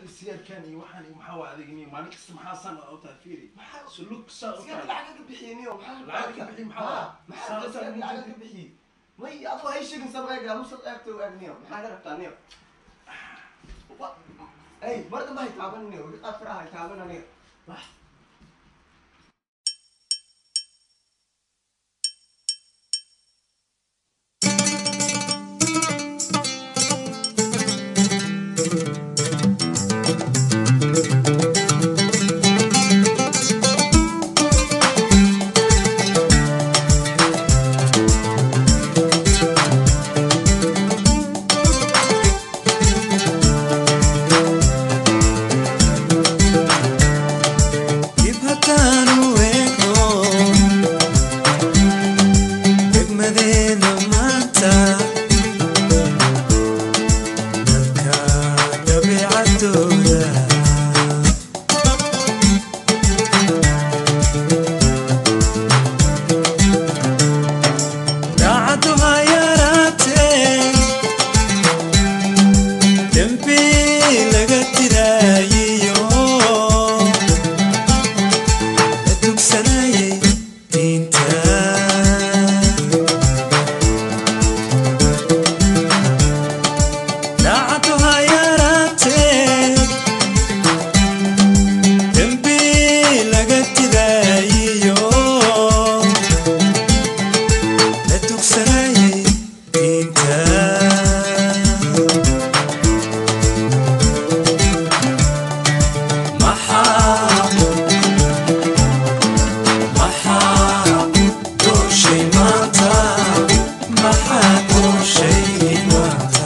Sigaarkan iyo waxaan iyo maxaa waa adiga niyo maalin kasta maxaa saan u tahay? Fiiri, suluk saa u Sigaarka tahay. Lacag ka bixiyey niyo, maxaa? Lacag ka bixiyey, maxaa waa? Maxaa Saa u tahay. Sigaarka lacag ka bixiyey? May adoo hay sheegin, sabqayga adu sal eegto eeg niyo, maxaa ka rabtaa niyo? Ay, mar dambe hay taaban niyo, iga qaad faraha, hay taaban aniga. Wax Dib haddaanu eegno degmadeena maanta, dadka dabeecadooda daacaddu ha yaraatee, dembi laga tiraayiyo la dugsanayay diinta. Daacaddu ha yaraatee, dembi laga tidaayiyo la dugsanayay diinta. Maxaa, maxaa dooshay maanta? Maxaa dooshay maanta?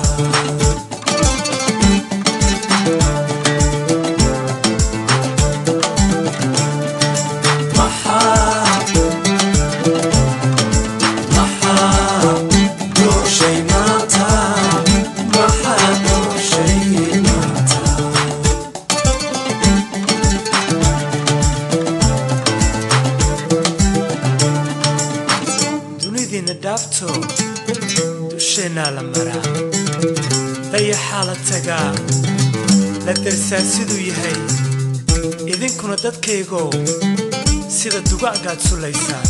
Maxaa, maxaa dooshay maanta? Maxaa dooshay maanta? Dunidiina dhaafto, dusheennaa la maraa, dayaxaa la tagaa, la darsaa siduu yahay. Idinkuna dadkaygow sida dugaaggaad sulaysaan.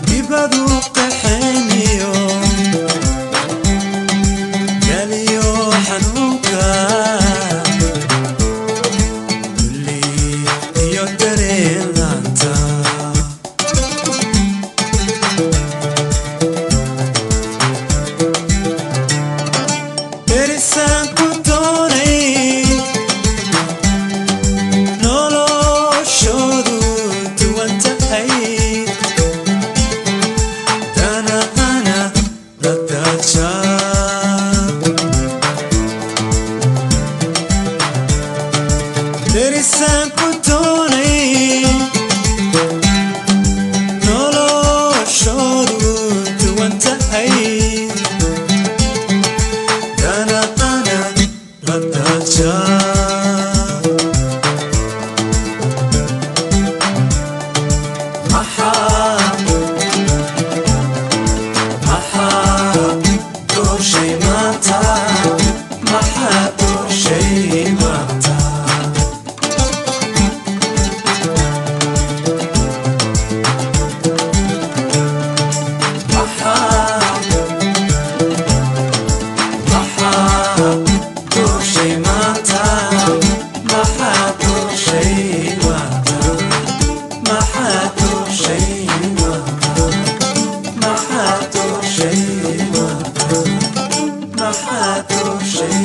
Dibadu qaxayniyo daliyo xanuunka dulli iyo dareen laanta. Derisaan ku doonay noloshoodu duwan tahay, danahana la daaja. Derisaan ku doonay noloshoodu duwan tahay, danahana la daaja. Maxaa, maxaa dooshay maanta? Maxaa dooshay maanta? Maxaa, maxaa dooshay maanta? Maxaa dooshay maanta? Maxaa dooshay maanta? Maxaa dooshay maanta? Maxaa dooshay